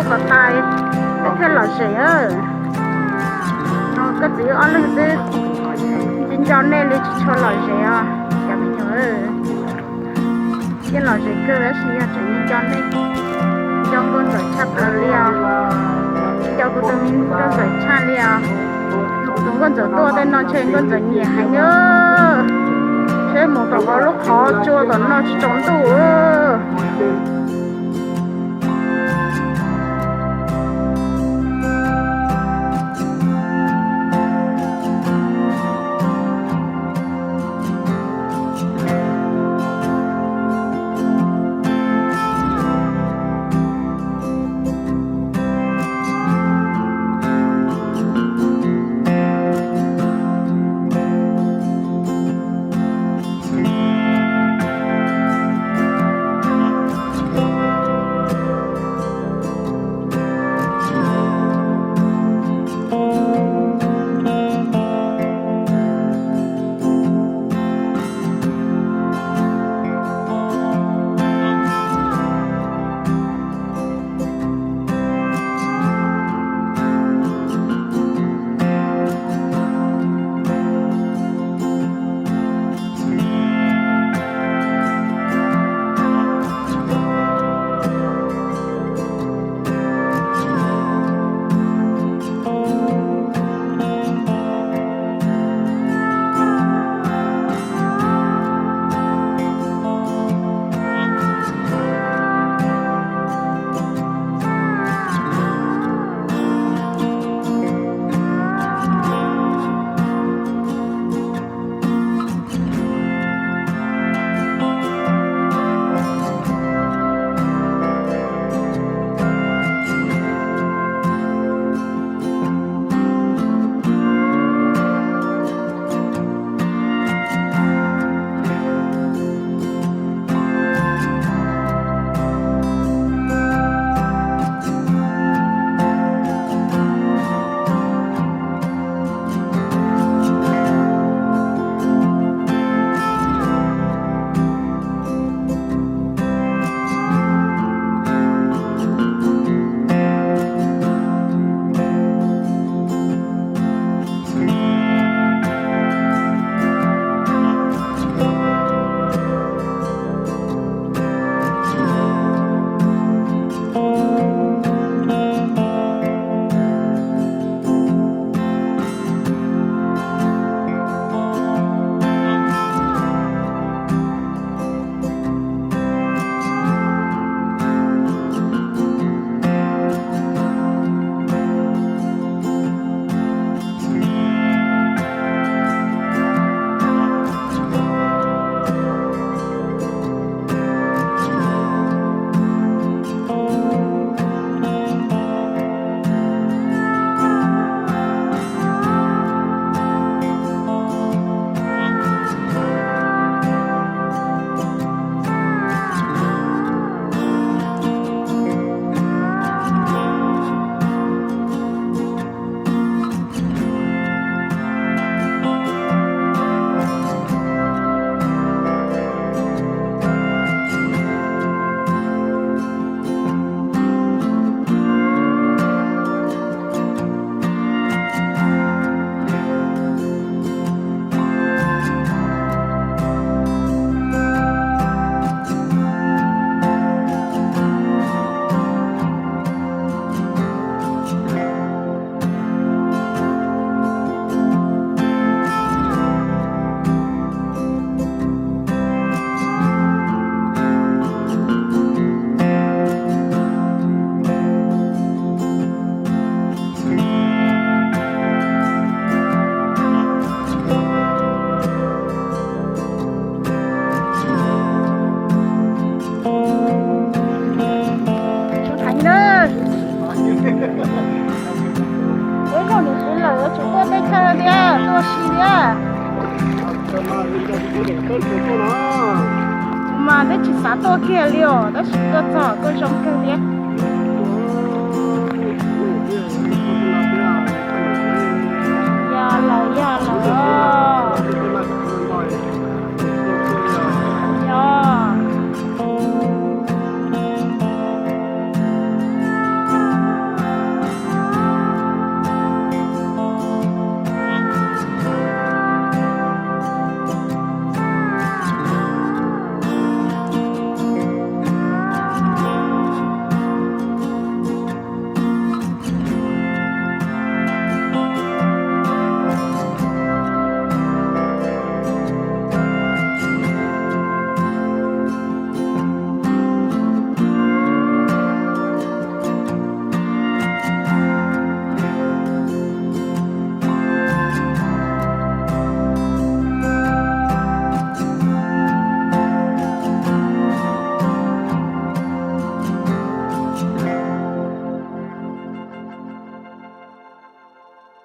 Kom tas peb thiaj lom zem. No koj txiv wb ob leeg xwb, nco nco nej li tsis tshua lom zem os cov me nyuam. Yeej lom zem kawg tab sis yog tseem nco nco nej, nco nkauj ntxawm tshaj plaws li os. Nco kuv tus me nkauj ntxawm tshaj li os. Tus nkauj ntxawm tuaj tej no ntshe nkauj ntxawm nyiam heev. Seb mus tom qhov lub qhov tsua tom no tsis tsaus ntuj. Heev na. Ib zaug nws siv lawm yuav tsum tuaj teb chaws thiab tuaj si thiab. Mas twb tsis xav tuaj kiag li os, tab sis tuaj txog tuaj zoo kawg thiab.